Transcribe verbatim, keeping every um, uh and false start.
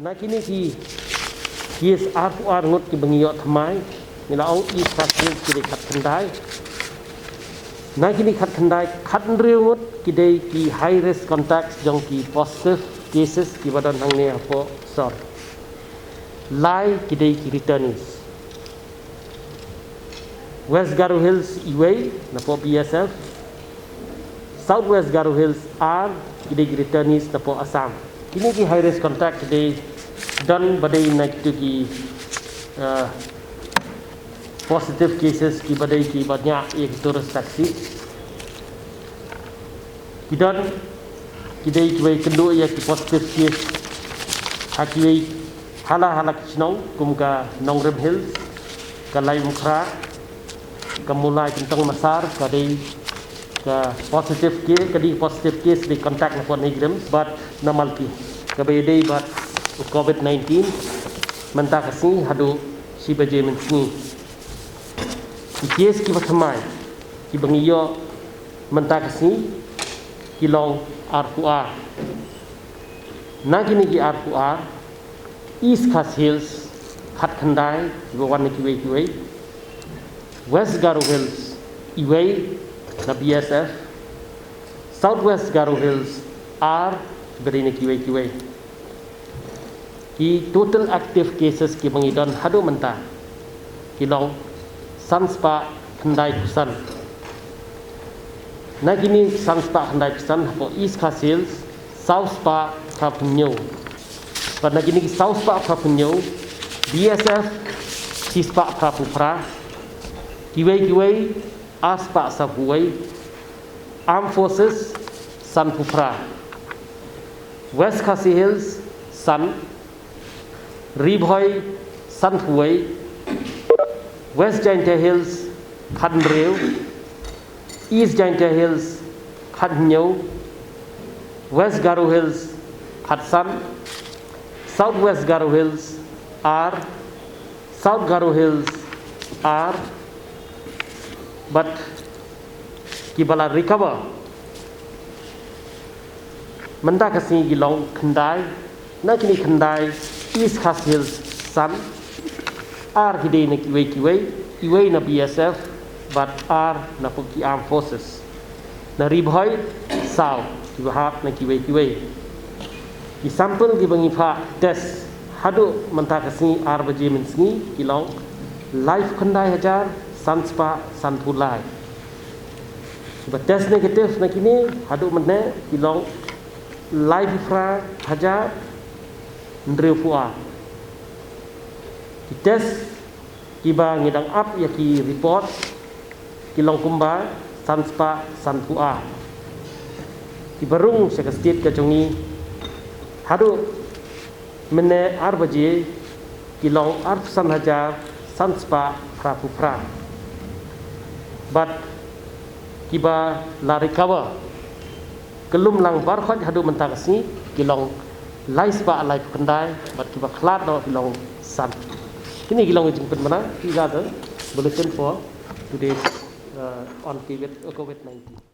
Na kine ki case arphew ar ngut kiba ngi ïoh thymmai, ngi la ong East Khasi Hills ki dei khatkhyndai. Na kine khatkhyndai, khathynriew ngut ki dei ki high risk contacts jong ki positive cases kiba don hangne hapoh sor. Lai ki dei ki returnees. West Garo Hills iwei napoh B S F. South West Garo Hills ar ki dei ki returnees napoh Assam. Kine ki high risk contact ki dei don ba dei na kitu ki, uh, positive cases kiba dei kiba ñiah ïa ki tourist taxi. Ki don ki dei kiwei kynduh ïa ki positive case ha kiwei hala hala ki shnong kum ka Nongrim Hills, ka Laitumkhrah, ka Mawlai Kyntong Massar, ka dei ka positive case, ka dei positive case dei contact napoh NEIGRIHMS bad na Malki kaba ïadei bad u covid nineteen. Mynta ka sngi haduh shi baje mynsngi, ki case kiba thymmai kiba ngi ïoh mynta ka sngi ki long arphew ar. Na kine ki arphew ar, East Khasi Hills khatkhyndai kiba wan na kiwei kiwei. West Garo Hills iwei na B S F. South West Garo Hills ar kiba dei na kiwei kiwei. Ki total active cases kiba ngi don haduh mynta ki long san spah khyndai phew san. Na kine san spah khyndai phew san hapoh East Khasi Hills saw spah phra phew hynñiew. Bad na kine ki saw spah phra phew hynñiew, B S F shi spah phra phew phra. Kiwei kiwei ar spah saw phew wei. Armed Forces san phew phra. West Khasi Hills san. Ri Bhoi san phew wei. West Jaintia Hills khathynriew. East Jaintia Hills khathynñiew. West Garo Hills khatsan. South West Garo Hills ar. South Garo Hills ar. Bad kiba la recover mynta ka sngi ki long khyndai. Na kine khyndai, East Khasi Hills san, ar ki dei na kiwei kiwei, iwei na B S F bad ar napoh ki Armed Forces. Na Ri Bhoi saw, kiba hap na kiwei kiwei. Ki sample kiba ngi phah test haduh mynta ka sngi ar baje mynsngi ki long laiphew khyndai hajar san spah san phew lai. Kiba test negative na kine haduh mynne ki long laiphew phra hajar hynriew phew ar. Ki test kiba ngi dang ap ïa ki report ki long kumba san spah san phew ar. Kiba rung sha ka state ka jong ngi haduh mynne ar baje ki long arphew san hajar san spah phra phew phra. Bad kiba la recover kyllum lang baroh haduh mynta ka sngi ki long lai spah laiphew khyndai bad kiba khlad noh ki long san. Kine ki long ki jingpynbna ki gather bulletin for today's, uh, on covid, uh, covid nineteen.